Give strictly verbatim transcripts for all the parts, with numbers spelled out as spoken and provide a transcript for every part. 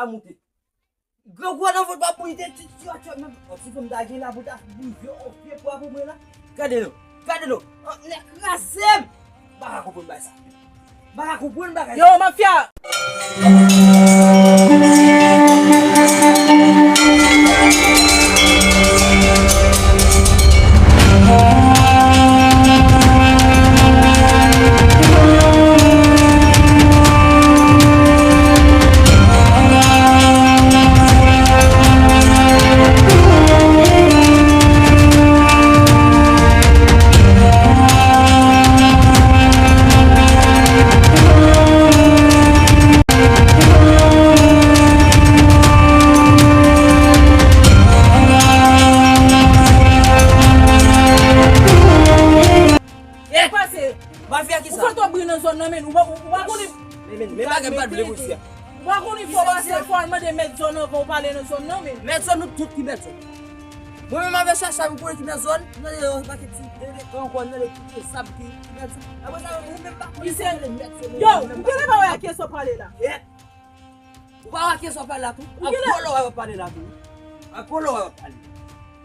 a moute. Grangou nan vant pa pou li te ti ti ti menm. Yon ti fanm ta gen la pou ta bouje yon vye pwa pou mwen la. Gade non. Gade non. An nèg kraze m. M pa ka konprann bagay sa. M pa ka konprann bagay sa. Yo, mafya! Sa k pase? Mafya ki sa? Ou fè twòp bri nan zòn nan, men ou pa, ou, ou pa konnen. Men, men, men bagay m pa t vle pou sa. Ou pa konnen fò pase, fò al mande mèt zòn nan, fò w pale nan zòn nan, men. Mèt zòn, nou tout ki mèt zòn. Mwen menm avèk Chacha, nou konnen ki mèt zòn. Nan yon pakèt ti delenkan ankò, nan yon pakèt sab ki, ki mèt zòn. Apre sa, ou menm pa konnen ki mèt zòn. Yo, ou genlè pa wè a kiyès w ap pale la. Ou pa wè a kiyès w ap pale la tou? A kolo w ap pale la tou. A kolo w ap pale.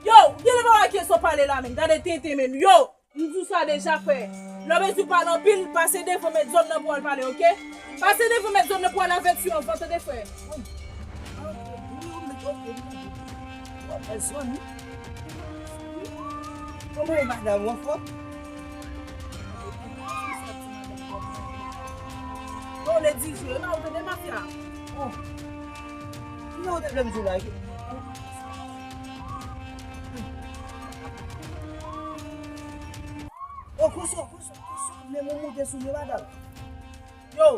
Yo, ou genlè pa wè a kiyès w ap pale la, men. Gade tenten, men. Yo! M di w sa deja, frè. Lè w bezwen pale anpil, pase devan mèt zòn nan pou w al pale, oke? Pase devan mèt zòn nan pou w al avèti yo anvan, tande, frè. Wi. Ah, oke, wi, wi, oke, wi. Bon, mèt zòn, wi. Kòman e madanm ou, anfòm? Yo, lè di jwe, e pa ou tande mafya. Oh. Ki jan ou te vle m di w la, e? Oh, konsa, konsa, konsa, men mwen monte sou yo, madanm. Yo,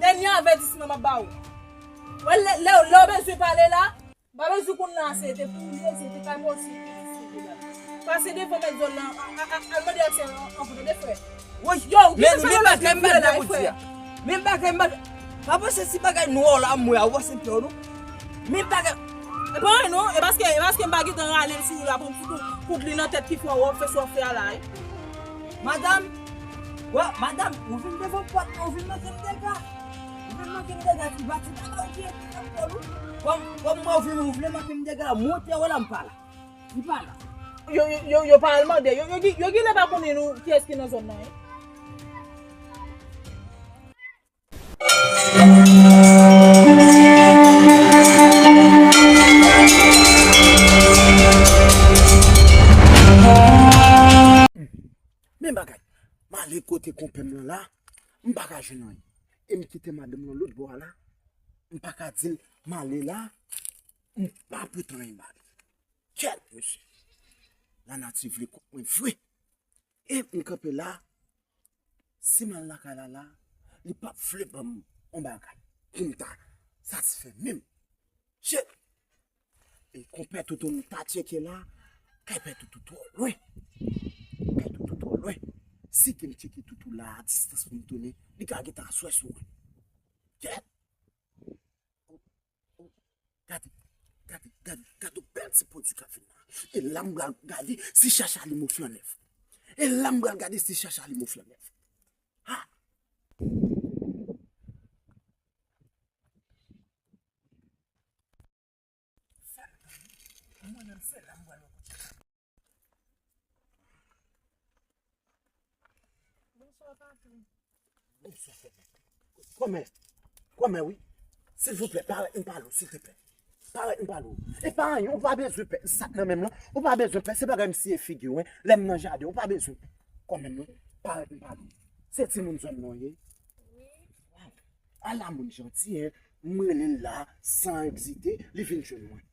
dènye avètisman m ap ba ou. Wè, lè, lè, lè w bezwen pale la, m pa bezwen konn nan se te pou ou li ye, se te kay mwen osi, se te sou yo la. Pase devan mèt zòn nan, a, a, a, al mande aksè an, an, an, tande, frè. Woy, yo, men, men bagay m pa t vle pou di a. Men bagay m pa t, pa panse si bagay nwa w la m wè a, ou panse m pè w non. Men bagay. E pa anyen non, e paske, e paske m pa gentan rale l sou ou la pou m fout ou kout li nan tèt ki fè w ap fè sa w ap fè a la, wi. Madanm, wè, madanm, ou vin devan pòt mwen, ou vin manke m dega. Ou vin manke m dega, ti bati bagay ou gen, ti ap kòl ou. Kòm, kòm mwen ou vin, ou vle manke m dega, monte w la m pa la. Li pa la. Yo, yo, yo, yo pa al mande. Yo, yo, yo genlè pa konnen nou kiyès ki nan zòn nan, wi. Men bagay, m ale kote konpè m lan la, m pa ka jwenn anyen. E m kite madanm lan lòt bò a la, m pa ka di l m ale la, m pa pote anyen ba li. Kèt, mesye. Lanati vle kont mwen vre. E m kanpe la, si m al lakay la la, li p ap vle ban m yon bagay pou m ta satisfè menm. Shit! E konpè Toutou m ta tcheke la, kay pè Toutou twò lwen. Pè Toutou twò lwen. Si ke m tcheke Toutou la, a distans pou m tounen, li ka gentan aswè sou mwen. Kèt! Gade, gade, gade, gade yon bèl ti pwodui k ap vin la. E la m pral gade si Chacha li mo flannèv. E la m pral gade si Chacha li mo flannèv. Ha! Mwen menm se la m pral wè. Bonswa, patwon. Bonswa, kòmè. Kòmè, kòmè, wi. Silvouplè, parèt m pale w, silteplè. Parèt m pale w. E pa anyen, ou pa bezwen pè. Sa k nan men m lan, ou pa bezwen pè. Se bagay m siye figi w, wi. Lè m nan jaden, ou pa bezwen pè. Kòmè, non. Parèt m pale w. Se timoun zòn nan w ye? Wi. Waw. Ala moun janti, en. M rele l la, san ezite, li vin jwenn mwen.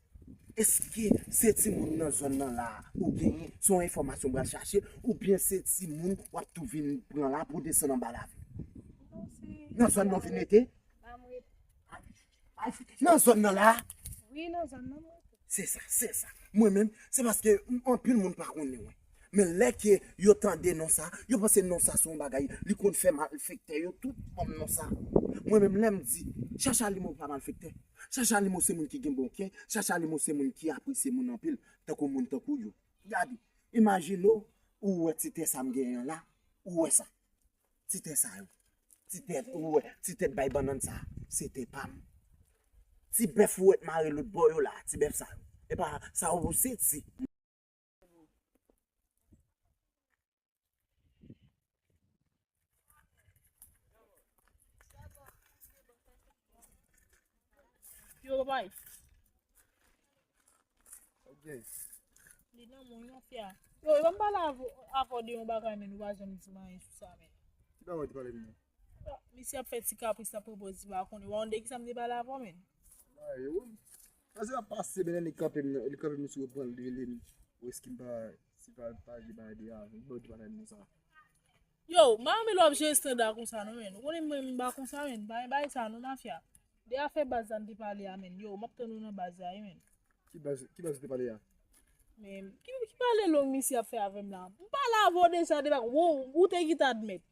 Èske se timoun nan zòn nan la ou genyen, se yon enfòmasyon w pral chache, oubyen se timoun w ap tou vin pran la pou w desann anba lavi? Non, se... Nan zòn nan w vin rete? Nan zòn nan la? Wi, nan zòn nan mwen rete. Se sa, se sa. Mwen menm, se paske anpil moun pa konnen mwen. Men lè ke yo tande non sa, yo panse non sa se yon bagay, li konn fè malfektè yo tout fòm non sa. Mwen menm lè m di, Chacha Limo pa malfektè. Chacha Limo se moun ki gen bon kè, Chacha Limo se moun ki apresye moun anpil, tankou moun tankou yo. Gade, imajine w, ou wè ti tè sa m genyen an la, ou wè sa. Ti tè sa yo. Ti tèt, ou wè, ti tèt bay bannann sa, se tè pa m. Ti bèf ou wè k mare lòt bò yo la, ti bèf sa yo. Epa sa yo se ti. Yo, bay. Ok. Li nan men w, yon fia. Yo, yo, m pale avè w de yon bagay, men ou pa janm di m anyen sou sa, men. Ki bagay ou te pale m nan? Misye ap fè ti kapris, ap pwopoze, pa konnen. Ou pa konn de kisa m te pale avè w, men. Ay, yo. Sa se ap pase, men li kanpe m, li kanpe m sou pran li, li, ou eski m pa, si pa, pa di bagay de a, bon, di bagay nan sa. Yo, m pa renmen lè w ap jere estanda konsa non, men. Ou konnen mwen, m pa konsa, men. M pa renmen bagay sa non, mafya. De afè baz la m te pale a, men. Yo, m ap tann ou nan baz la, wi, men. Ki baz, ki baz ou te pale a? Men, ki, ki pale long misye ap fè avè m la? M pale avè w deja de bagay. Wo, ou te kite admèt.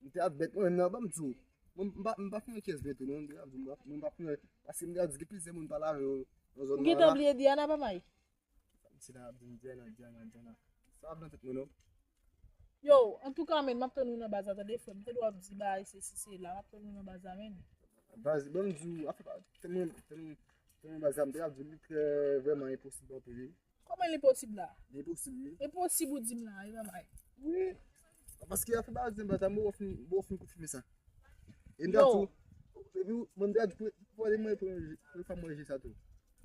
M te admèt mwen menm nan, ban m di w. Mwen, m pa, m pa fè yon kyès byen tou, non. M te ap di w, m pa, mwen pa fè yon, paske m te ap di w gen plizyè moun pale avè yo nan zòn nan la. Ou gentan bliye Diana, pa may? Se la ap di m Diana, Diana, Diana. Sa ap nan tèt mwen, non. Yo, antouka, men, m ap tann ou nan baz la, tande, frè m. M tande w ap di bagay, se si, se la. M ap tann ou nan baz la, men. Baz, ban m di w, afè pa, tèlman, tèlman, tèlman baz la, m te ap di w, li trè, vrèman enposib anpil, wi. Kòman li posib la? Li posib, wi. Li posib ou di m la, wi, pa may. Wi. Paske afè baz la, baz la, m wè w fin, m wè w fin konfime sa. E m te ap di w, epi w, mwen, m te ap di w, pou, pou ale mwen, pou, pou fè mwen je sa tou.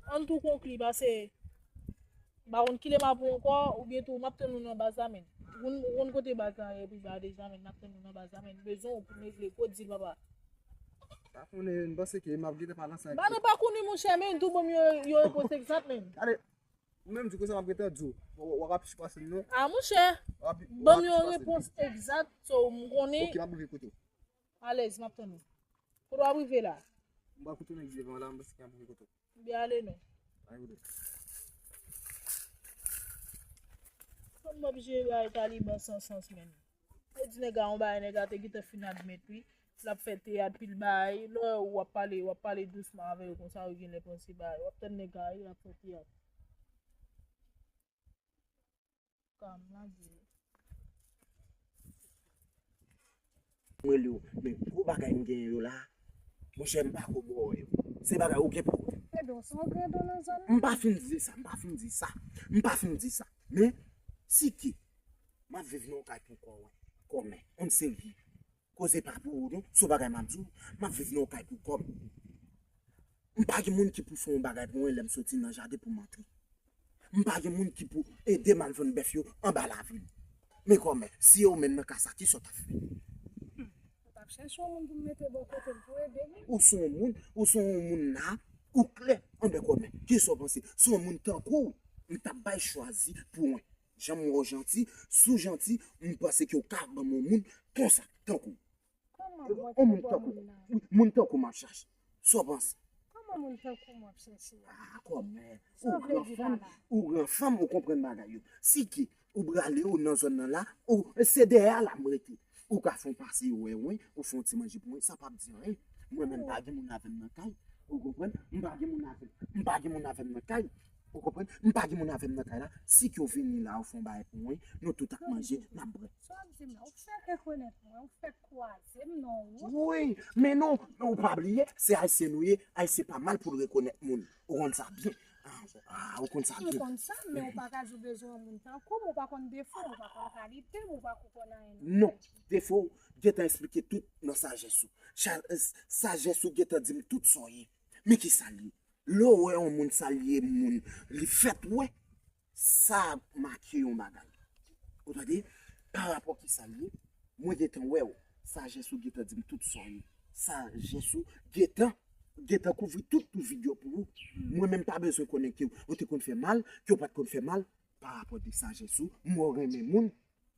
Ann tou konkli, paske m pa konn kilè m ap wè w ankò, oubyen tou, m ap tann ou nan baz la, men. Ou konn, ou konn kote baz la ye, epi ba deja, men, m ap tann ou nan baz la, men. M bezwen w pou m regle, kot di l, papa? Pa konnen, m panse ke m ap gentan pale ansanm ak... Ba nou pa konnen, monchè, men, tou bon, yo, yo repons egzat, men. Gade, ou menm di konsa, m ap gentan di w. W, w, w ap ap pase m, non. A, monchè, w ap, w ap pase m. Ban m yon repons egzat, so, m konnen. Ok, m ap rive kote w. Alèz, m ap tann ou. Kote w ap rive la? M pral kote nèg devan la, m panse ke m ap rive kote w. Byen ale non. Ay, ou de. Kòm m ap jere bagay Taliban san sans, menm. Yo di nèg la yon bagay, nèg la te gentan fin admèt, wi. L ap fè teyat, pil bagay. Lè w ap pale, w ap pale dousman avè yo konsa, yo genlè panse bagay. W ap tann nèg la, wi, l ap fè teyat. Mwen li w, men gwo bagay m genyen yo la, monchè, m pa ko ba w yo. Se bagay ou gen pou w. Ebyen, w se yon grandon nan zòn nan. M pa fin di sa, m pa fin di sa, m pa fin di sa. Men, si ke m ap viv nan yon kay pou kò, wi, kòmè, on serye. Koze pa pou ou non, se yon bagay m ap di w, m ap viv nan yon kay pou kò m. M pa gen moun ki pou fè yon bagay pou mwen lè m soti nan jaden pou m antre. M pa gen moun ki pou ede m al vann bèf yo anba lavil. Men kòmè, si se ou menm nan ka sa, kisa w t ap fè? Hmm. Mwen t ap chèche yon moun pou m mete bò kote m pou ede m. Ou se yon moun, ou se yon moun la, ou klè anben kòmè. Kisa w panse? Se yon moun tankou w, m t ap bay chwazi pou mwen. Jan m wè w janti, si w janti, m panse ke w ka ban m yon moun konsa, tankou w. Kòman mwen te bon moun nan? Wi, moun tankou m ap chache. Sa w panse? Kòman moun tankou m w ap chache a? Ah, kòmè. Sa w vle di pa la? Ou gran fanm, ou konprann bagay yo. Si ke ou prale ou nan zòn nan la, ou, se dèyè a la m rete. Ou ka fè yon pase wè mwen, ou fè yon ti manje pou mwen, sa p ap di anyen. Mwen menm pa gen moun avè m nan kay. Ou konprann? M pa gen moun avè m. M pa gen moun avè m nan kay. Ou konprann? M pa gen moun avè m nan kay la. Si ke w vini la, ou fè yon bagay pou mwen, nou tout ap manje, n ap bwè. Sa w ap di m la, ou fèk rekonèt mwen, ou fèk kwaze m nan wout. Wi, men non, men ou pa bliye, se Ayisyen nou ye, Ayisyen pa mal pou l rekonèt moun. Ou konn sa byen. Ah, ah, ou konn sa byen. M konn sa, men ou pa ka di w bezwen yon moun tankou m, ou pa konn defo m, ou pa konn kalite m, ou pa konprann anyen nan. Non, defo w gentan eksplike tout nan sajès ou. Cha-, sajès ou gentan di m tout sa w ye. Men kisa l ye? Lè w wè yon moun sa l ye, moun, li fèt wè, sa make yon bagay. Ou tande? Pa rapò ki sa l ye, mwen gentan wè w. Sajès ou gentan di m tout sa w ye. Sajès ou gentan, gentan kouvri tout, tout vid yo pou ou. Mwen menm pa bezwen konnen ke w te konn fè mal, ke w pa t konn fè mal, pa rapò de sajès ou, mwen renmen moun,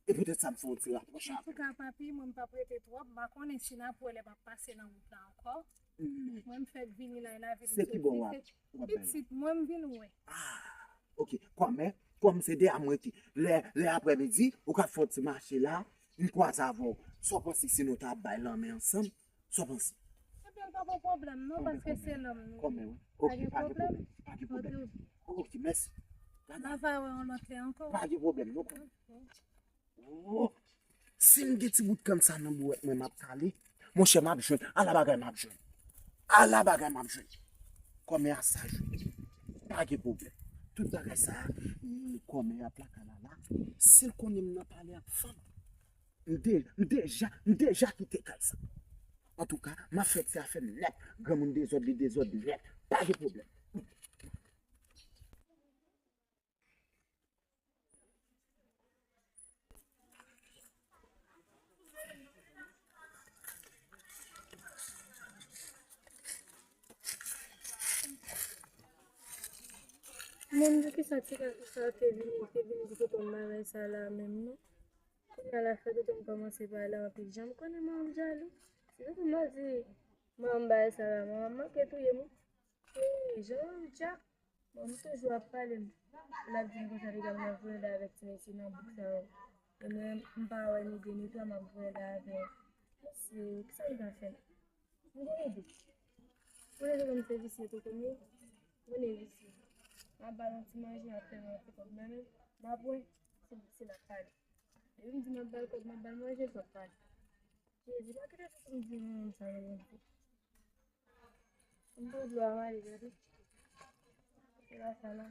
e poutèt sa m fè yon ti rapwoch avè w. Antouka, papi, mwen m p ap rete twòp, m pa konnen si n ap wè lè m ap pase nan wout la ankò. Mwen m fèk vini la, e lavi m se pitit. Pitit, mwen m vin wè. Ah, ok. Kòmè, kòm se de a m rete. Lè, lè aprèmidi, ou ka fè yon ti mache la, m kwaze avè w. Sa w panse si nou ta ap bay lanmen ansanm? Sa w panse? Ebyen, pa gen pwoblèm non, paske se nonm nou ye. Kòmè, wi. Ok, pa gen pwoblèm, pa gen pwoblèm. Ok, mèsi. N a va wè yon lòt lè ankò. Pa gen pwoblèm non. Ok. Oh, si m gen ti bout kann sa nan bouwèt mwen, m ap kale. Monchè, m ap jwenn. Ala bagay m ap jwenn. Ala bagay m ap jwenn. Kòmè a saj wi. Pa gen pwoblèm. Tout bagay sa a, kòmè a plaka la la. Si l konnen m nan pale ak fanm, m de- m deja, m deja kite kay sa. Antouka, m ap fè ti afè m nèt. Granmoun dezòd, li dezòd nèt. Pa gen pwoblèm. Menm di kisa ti gason sa te vini, te vini pou tonton bagay sa la menm non. Kounye a la fè tonton m kòmanse pale anpil. Jan m konnen manman m jalou. Se tonton m di manman m bagay sa la, manman m manke touye m wi. Jan m dyak. Bon, m toujou ap pale m. L ap di m konsa, li di m ap voye l avèk ti mesye nan bouk sa yo. E mwen, m pa wè ni de ni twa, m ap voye l avè mesye, kisa m ta fè? M gen ide. Ou leve konn se visye tonton m ye? Mwen e visye. M ap ba l yon ti manje, ap fè yon ti kòb nan men m, m ap wè si, si l ap pale. Depi m di m ap ba l kòb, m ap ba l manje, l p ap pale. Jezi, pa kite tonton m di yon moun sa yo, Bondye. M pran dlo a m ale, gade. Se pa sa la.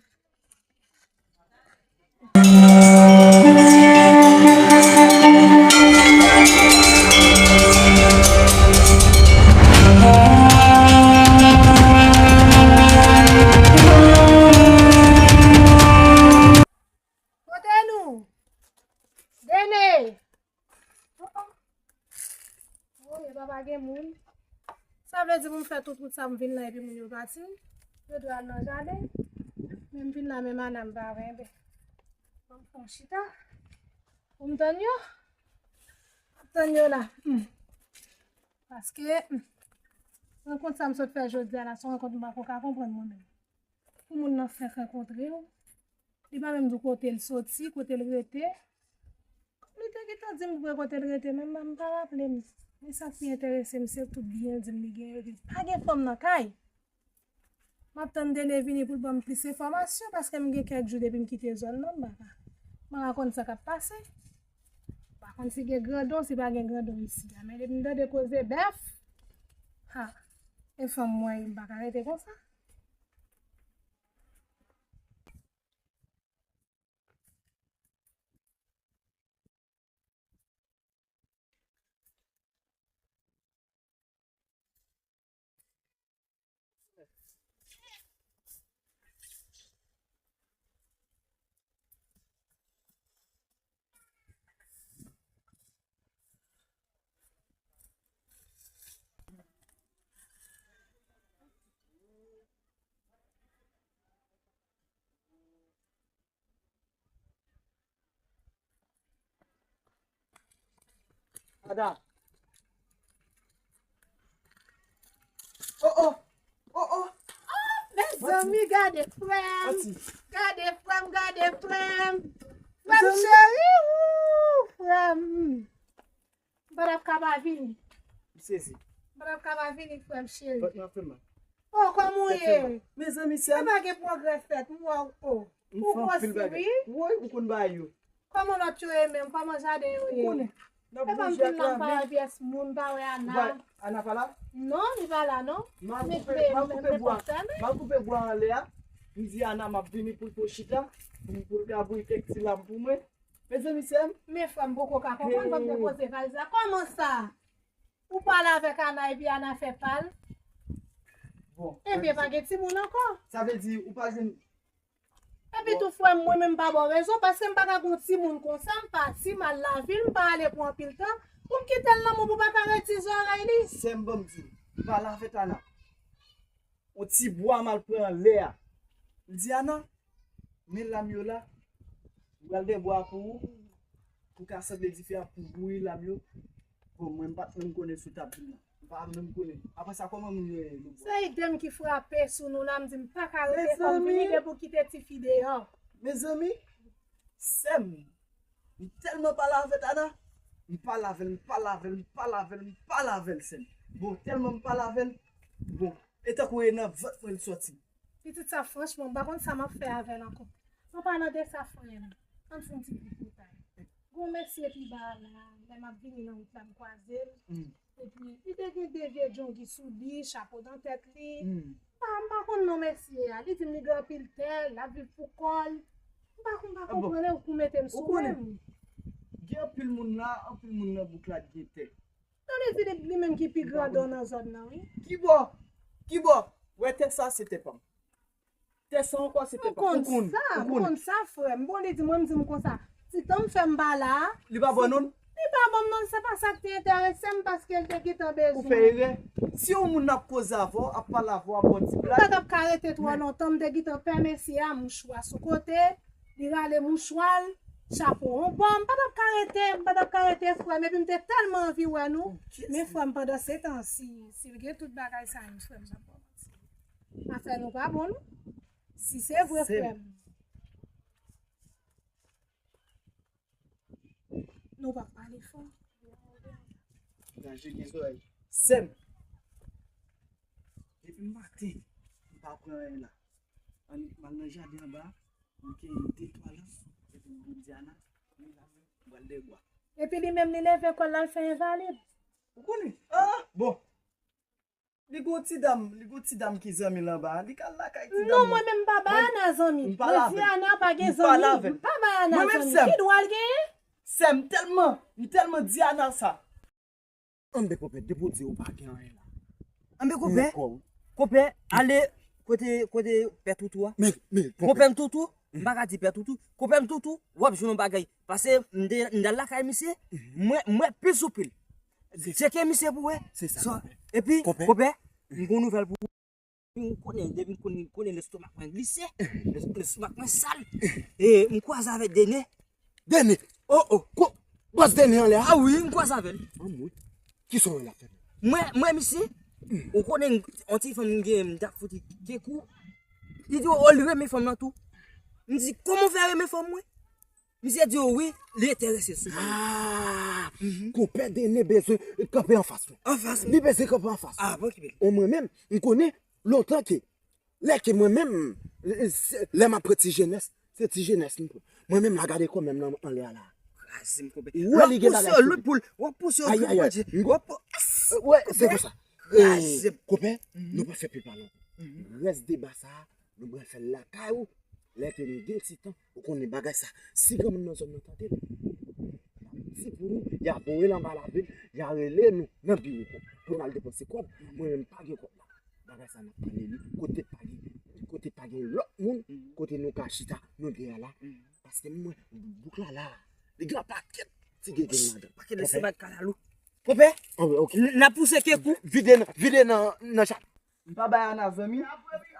Kote nou? Dene! Oh, oh. Oh, e pa pa gen moun. Sa vle di pou m fè tout wout sa m vin la epi moun yo pati. Yo dwe al nan jaden. Men m vin la menm Ana m pa renmen. Ban m fè yon chita. Pou m tann yo. M ap tann yo la. Hmm. Paske, hmm, rankont sa m sot fè jodi a la, se yon rankont m pa ko ka konprann mwen menm. Pou moun nan fèk rankontre w, li pa menm di w kote l soti, kote l rete. Li te gentan di m vre kote l rete, men m pa raple m. Men sa k pi enterese m, se tout byen l di m li gen yo, epi pa gen fanm nan kay. M ap tann Dene vini pou l ban m plis enfòmasyon, paske m gen kèk jou depi m kite zòn nan, m pa ka, m pa ka konn sa k ap pase. M pa konn si gen grandon, si pa gen grandon isi a. Men depi m tande koze bèf, ha, e fanm mwen ye, m pa ka rete konsa. Ada. Oh, oh. Oh, oh. Mezanmi, gade frè m. Gade frè m, gade frè m. Frè m cheri, ou, frè m. M pa t ap ka pa vini. M sezi. M pa t ap ka pa vini, frè m cheri. Tèt mwen ap fè m mal. Oh, kòman w ye? Mezanmi, sè m. E pa gen pwogrè fèt, m wè w, oh. Ou gròsi, wi. Woy, ou konn bagay yo. Kòman lòt yo ye menm? Kòman jaden yo ye? Ou konnen. E pa m vin la m pa wè pyès moun, m pa wè Ana. Ana pa la? Non, li pa la, non. M al koupe, m al koupe bwa. M al koupe bwa anlè a. M di Ana m ap vini pou l pran chita, pou l ka bouyi kèk ti lam pou mwen. Mezanmi, sè m. Men frè m poko ka konprann, ban m depoze valiz la. Kòman sa? Ou pale avèk Ana epi Ana fè pa l? Bon. Ebyen, pa gen timoun ankò. Sa vle di, ou pa jwenn. Epi tou, frè m, mwen menm m pa ba w rezon, paske m pa ka gon timoun konsa, m pati, m al lavil, m pa ale pou anpil tan, pou m kite l nan men w pou pa ka redi zòrèy li. Sè m, ban m di w, m pale avèk Ana. Yon ti bwa m al pran anlè a. M di Ana, men lam yo la. M pral dèbwa pou ou. Pou ka sanble dife a pou bouyi lam yo. Bon, mwen m pa t menm konnen si w t ap vin la. M pa menm konnen. Apre sa, kòman moun yo ye, Lobwa? Se ide m ki frape sou nou la, m di m pa ka rete, fò m vini depi w kite tifi deyò. Mezanmi, sè m, m tèlman pale avèk Ana, m pale avè l, m pale avè l, m pale avè l, m pale avè l, sè m. Bon, tèlman m pale avè l, bon, e tankou e nan vant mwen l sòti. Pitit sa, franchman, m pa konn sa m ap fè avè l ankò. An palan de sa, frè m, ann fè yon ti tripotay. Gon mesye pi ba a la, lè m ap vini nan wout la, m kwaze l. Epi, li te gen de vye djongi sou li, chapo nan tèt li. M pa, m pa konn non mesye a. Li di m li gen anpil tè, l ap viv pou kò l. M pa, m pa konprann ou, ou mete m sou men m. Gen anpil moun la, anpil moun nan bouk la gen tè. Tande di li, li menm ki pi grandon nan zòn nan, wi. Kibò? Kibò? Wè tè sa se tè pa m. Tè sa ankò se tè pa m. Ou konn sa, ou konn sa, frè m. Bon, li di mwen, m di m konsa. Ti tan m fè m pa la. Li pa ban non? Li pa ban m non, se pa sa k te enterese m paske l te gentan bezwen. Ou fè erè. Si yon moun ap koze avè w, ap pale avè w, ap ba w ti blag. M pa t ap ka rete twò lontan, m te gentan pè mesye a, mouchwa sou kote. Li rale mouchwa l, chapo yon bò, m pa t ap ka rete, m pa t ap ka rete, frè m, epi m te tèlman anvi wè nou. Men frè m, pandan se tan, si, si l gen tout bagay sa yo, frè m, m p ap ba w manti. Afè nou pa bon, non. Si se vre, frè m, nou p ap pale fò. Raje gen zòrèy. Sè m, depi maten, m pa pran anyen la. Ann, m al nan jaden anba, m kenbe de twa lans, epi m di Diana, wi, la, m pral dèyè bwa. Epi li menm, li leve kò l, l al fè envalid. Ou konnen? Ah, bon. Li gon ti dam, li gon ti dam ki zanmi l anba a. Li ka al lakay ti dam nan. Non, mwen menm m pa bay Ana zanmi. Mwen, Diana pa gen zanmi. M pa bay Ana zanmi. Ki dwa l genyen? Sè m, tèlman, m tèlman Diana sa. Anben konpè, depi w di ou pa gen anyen la. Anben konpè, konpè, ale kote, kote pè Toutou a. Konpè m Toutou, m pa ka di pè Toutou. Konpè m Toutou, w ap jwenn yon bagay. Pase m te, m t al lakay misye, mwen, mwen pi soupil. Tcheke misye pou wè. Se sa. Epi, konpè, m gon nouvèl pou ou. M konnen, depi m konnen, konnen lestomak mwen glise, lestomak mwen sal. E m kwaze avèk Dene. Dene! Oh, oh, ko, bòs Dene anlè a, wi. M kwaze avè l. Anmwey. Kisa w wè l ap fè? Mwen, mwen, misye, ou konnen, yon ti fanm m gen, m t ap fout li kekou. Li di, oh, li renmen fanm nan tou. M di, kòman w fè renmen fanm mwen? Misye di w wi, li enterese sou mwen. Ah, konpè Dene bezwen kanpe anfas mwen. Anfas mwen? Li bezwen kanpe anfas mwen. Ah, bon, ki bèl. O mwen menm, m konnen lontan ke, lè ke mwen menm, lè m ap pran ti jenès, se ti jenès m pran. Mwen menm la gade kò menm nan anlè a la. Kraze m konpè. Wè li gen bagay sou li. W ap pouse yo, w ap pouse yo, w ap pouse yo. Wè, se konsa. Kraze m. Konpè, nou pa fè pil pale ankò. Rès deba sa a, nou pral fè l lakay ou. Lè ke nou gen ti tan, ou konnen bagay sa. Si granmoun nan zòn nan tande l, y a di pou nou, y a voye l anba lavil, y a rele nou nan biwo pou n al depanse kòb. Mwen menm pa gen kòb la. Bagay sa n ap pale li kote pa gen, kote pa gen lòt moun, kote nou ka chita, nou de a la. Paske mwen, bouk la la, li gen yon pakèt ti gengeng ladan. Pakèt lestomak kalalou. Konpè, n ap pouse kekou. Vide nan, vide nan, nan chat. M pa bay Ana zanmi.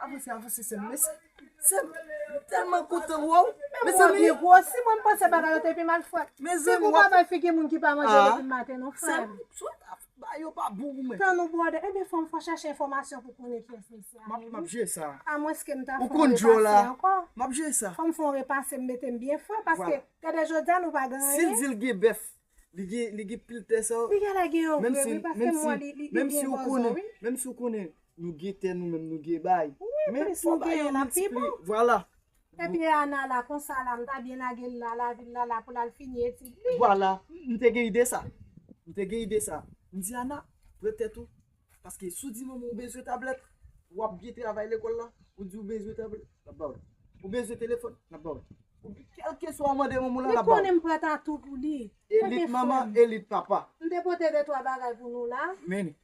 Avanse, avanse, sè m. Mèsi. Sè m, m tèlman kontan wè w. Mezanmi. Mwen byen gwosi, mwen, m panse bagay yo te pi mal, frè m. Mezanmi, w ap bay figi moun ki pa manje depi maten, non, frè m. Sè m, swa ta bay yo pa bon pou mwen. Tan nou bwòdè. Ebyen, fò m fò chèche enfòmasyon pou konnen kiyès mesye a ye. M ap, m ap jere sa. Amwenske m ta fè yon repase ankò. M ap jere sa. Fò m fè yon repase, m mete m byen frè, paske gade jodi a nou pa gen anyen. Si l di l gen bèf, li gen, li gen pil tè sa. Li genlè gen yo vre, wi, paske m wè li, li gen bòzò, wi. Menm si w konnen, nou gen tè nou menm, nou gen bay. Wi, plis nou genyen la, pi bon. Vwala. Epi Ana la, konsa la, m ta byen lage l la, lavil la, la, pou l al fini etid li. Vwala. M te gen ide sa. M te gen ide sa. M di, Ana, pran tèt ou. Paske si w di manman w ou bezwen tablèt, w ap byen travay lekòl la, ou di w bezwen tablèt, l ap ba w li. Ou bezwen telefòn, l ap ba w li. Ou, kèlkeswa w mande manman w la, l ap ba w. Li konnen m prèt a tou pou li. Elit manman, elit papa. M te pote de twa bagay pou nou la. Men.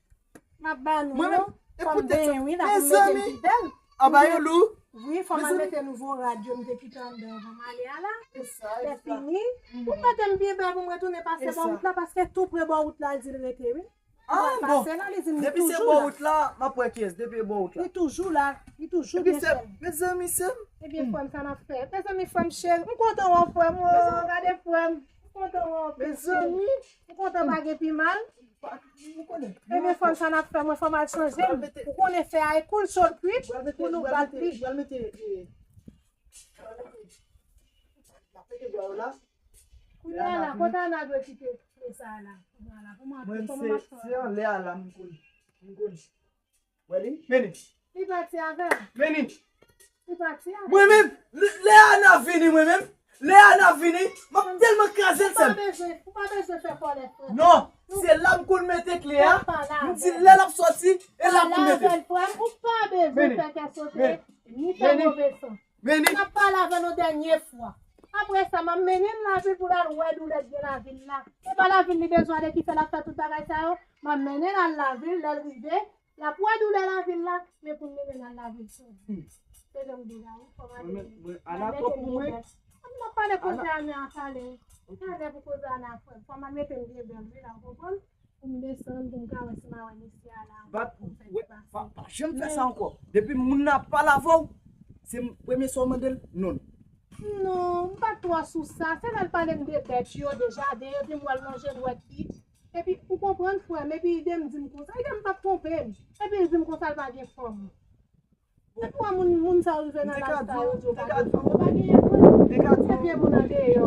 M ap ba nou yo. Fò m benyen wi la pou m mete m pi bèl. Anba yon lou. Wi, fò m al mete nouvo rad yo m te kite anndan anvan m ale a la. Lè fini, pou m mete m pi bèl pou m retounen pase bò wout la, paske tou pre bò wout la, l di l rete, wi. Ah, bon. Depi se bò wout la, m ap wè kiyès, depi se bò wout la. Li toujou la, li toujou byen fè. Mezanmi, sè m. Ebyen, frè m, sa n ap fè. Mezanmi, frè m cheri, m kontan wè w, frè m. Oh, gade frè m. M kontan wè w anpil, cheri. Mezanmi. M kontan pa gen pi mal. Ebyen, frè m, sa n ap fè, mwen, fò m al chanje m. Ou konnen fè a e koul, cho l kwit, pou nou bat li. Pral mete, pral mete, eh, pral mete, pral mete bwa yo la. Kounye a la, kote Ana dwe kite kle sa a la? Kounye a la, pou mwen, kòman m ap fè? Mwen, se, se anlè a la, m konn, m konn. Wè li? Men li. Li pati avè l. Men li. Li pati avè l. Mwen menm, lè, lè Ana vini, mwen menm, lè Ana vini, m ap tèlman kraze l, sè m. Ou pa bezwen, ou pa bezwen fè kòlè, frè. Non. Se la m konn mete kle a. M di lè l ap sòti, e la pou m mete. Pale avè l, frè m, ou pa bezwen fè kè sote, ni fè move san. N ap pale avè l yon dènye fwa. Apre sa, m ap mennen l lavil pou l al wè doulè k gen lavil la. Se pa lavil li bezwen ale ki fè l ap fè tout bagay sa yo. M ap mennen l al lavil, lè l rive, l ap wè doulè lavil la, men pou l mennen l al lavil sou. Se jan m di la, wi, fò m ale. Mwen, mwen, Ana twòp pou mwen. M ap pale koze Ana a talè. Talè pou koze Ana, frè m. Fò m al mete m byen bèl, wi, la, w konprann? Pou m desann, pou m ka wè si m a wè mesye a la. Bat, pa, pa, pa janm fè sa ankò. Depi moun nan ap pale avè w, se m-, premye sa w mande l, non. Non, m pa t twò sou sa. Se lè l pale m de bèt yo, de jaden yo, epi m wè l lonje dwèt li. Epi, ou konprann, frè m, epi ide m di m konsa, ide m p ap twonpe m. Epi l di m konsa l pa gen fanm. Depi w wè moun, moun sa yo rive nan laj sa yo, di yo pa gen fanm, yo pa genyen vre. Se vye moun andeyò.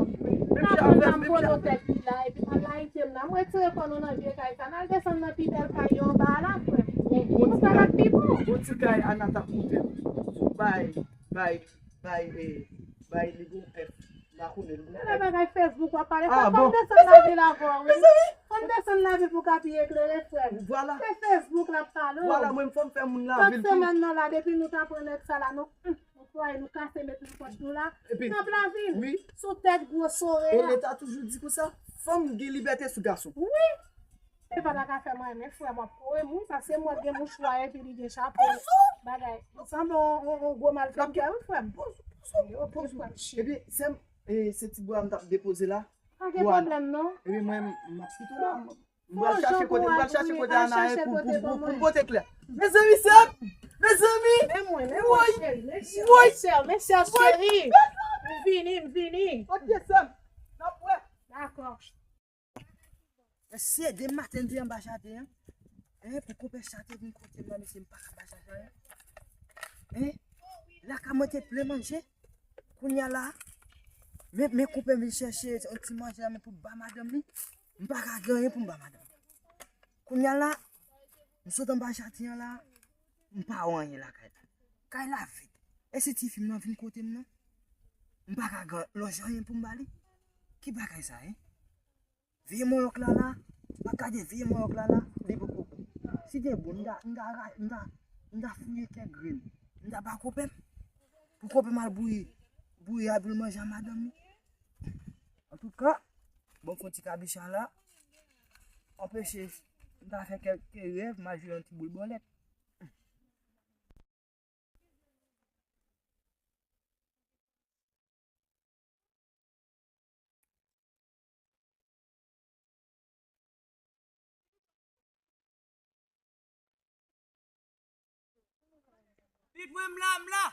N ap pran nan polo tèt li la, epi al layite m la. M retire kò nou nan vye kay sa. N al desann nan pi bèl kay yo anba a la, frè m. Konsa l ap pi bon. Yon ti kay Ana t ap moute. Bay, bay, bay, eh, bay li gon F. M pa konnen. Se de bagay Facebook w ap pale. Fò m desann lavil avè w, wi. Fò m desann lavil pou w ka pi eklere, frè m. Vwala. Se Facebook l ap pale w. Vwala, mwen, fò m fè moun lavil tou. Semèn nan la, depi nou ta pran nèg sa la, nou, hum, nou fwaye, nou kase met nan pòt nou la. Epi, n ap lavil. Wi. Sou tèt gwo sore a. E Leta toujou di konsa, fanm gen libète sou gason. Wi. Se pa ta ka fè mwen, men frè m ap kore m, wi, paske mwen gen mouchwa epi li gen chapo. Bagay. Li sanble yon, yon, yon gwo malfektè, wi, frè m. Wi, frè m. Ebyen, sè m, e, se ti bwa m t ap depoze la. Pa gen pwoblèm, non. Ebyen, mwen, m ap kite w la. M pral chache kote, m pral chache kote Ana ye pou, pou, pou, pou m pote klè. Mezanmi, sè m! Mezanmi! Men mwen, men mwen, cheri, men chè, men chè, cheri. M vini, m vini. Ok, sè m. N ap wè. Dakò. Mesye, demen maten m te anba jaden an. Hein, pou konpè sa te vin kote m nan, mesye, m pa ka bay sa sa, hein. Hein? Lakay mwen te plen manje. Kounye a la, men, men konpè m vin chèche yon ti manje la, men pou ba madanm li. M pa ka gen anyen pou m ba madanm. Kounye a la, m sot anba jaden an la, m pa wè anyen lakay la. Kay la vid. E si tifi m nan vin kote m nan? M pa ka gen lonje anyen pou m ba li. Ki bagay sa, hein? Vye manyòk la la, m ap gade vye manyòk la la, li poko bon. Si te bon, m ta, m ta ra-, m ta, m ta fouye kèk grenn. M ta ba konpè m. Pou konpè m al bouyi, bouyi a pou l manje a madanm li. Antouka, bon, fè yon ti kabicha la, anpeche m ta fè kèk erè, m al jwe yon ti boul bòlèt. Li pran m la, m la.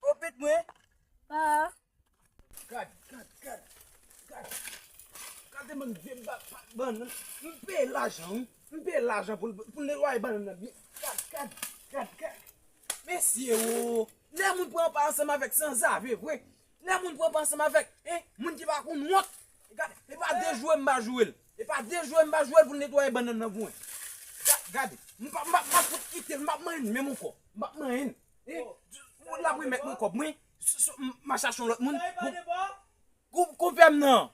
O pit mwen. Pa. Gad, gad, gad, gad. Gade mwen vye ba-, ba-, bannann. M peye lajan, wi. M peye lajan pou, pou netwaye bannann nan byen. Gad, gad, gad, gad. Mesye o. Lè moun pran pa ansanm avèk sanzave vre. Lè moun pran pa ansanm avèk, hein, moun ki pa konn wont. Gade, e pa de joure m pa joure l. E pa de joure m pa joure l pou l netwaye bannann nan pou mwen. Ga-, gade, m pa, m pa, m pa fout kite l, m pa manyen l menm ankò. M pa manyen l. Hein, moun la remèt mwen kòb mwen, s-, s-, m, m a chache yon lòt moun. Kou-, konpè m nan.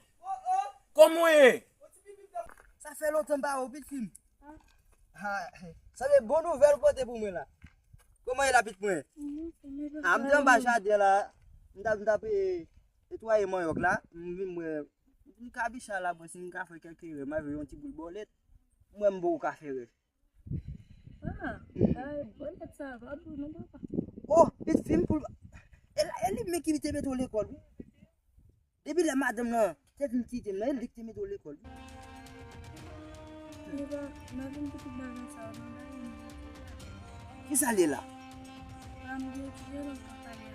Kòman w ye? Sa fè lontan m pa wè w, pitit fi m. Ha, sa se bon nouvèl ou pote pou mwen la. Kòman ye la, pitit mwen? Ah, m te anba jaden la. M t ap, m t ap, eh, netwaye manyòk la. M vin m wè m kabicha la, bon, si m ka fè kèk erè, m a fè yon ti boul bòlèt. M wè m poko ka fè rès. Ah, bòlèt sa va bon non, papa. Oh, pitit fi m pou l, e la, e li menm ki te mete w lekòl, wi. Depi lè madanm nan te vin kite m nan, e li ki te mete w lekòl. Epa, m ap vin pou tout bagay sa yo nan bagay m. Kisa l ye la? Pa m gen ti jèn, m pa pale.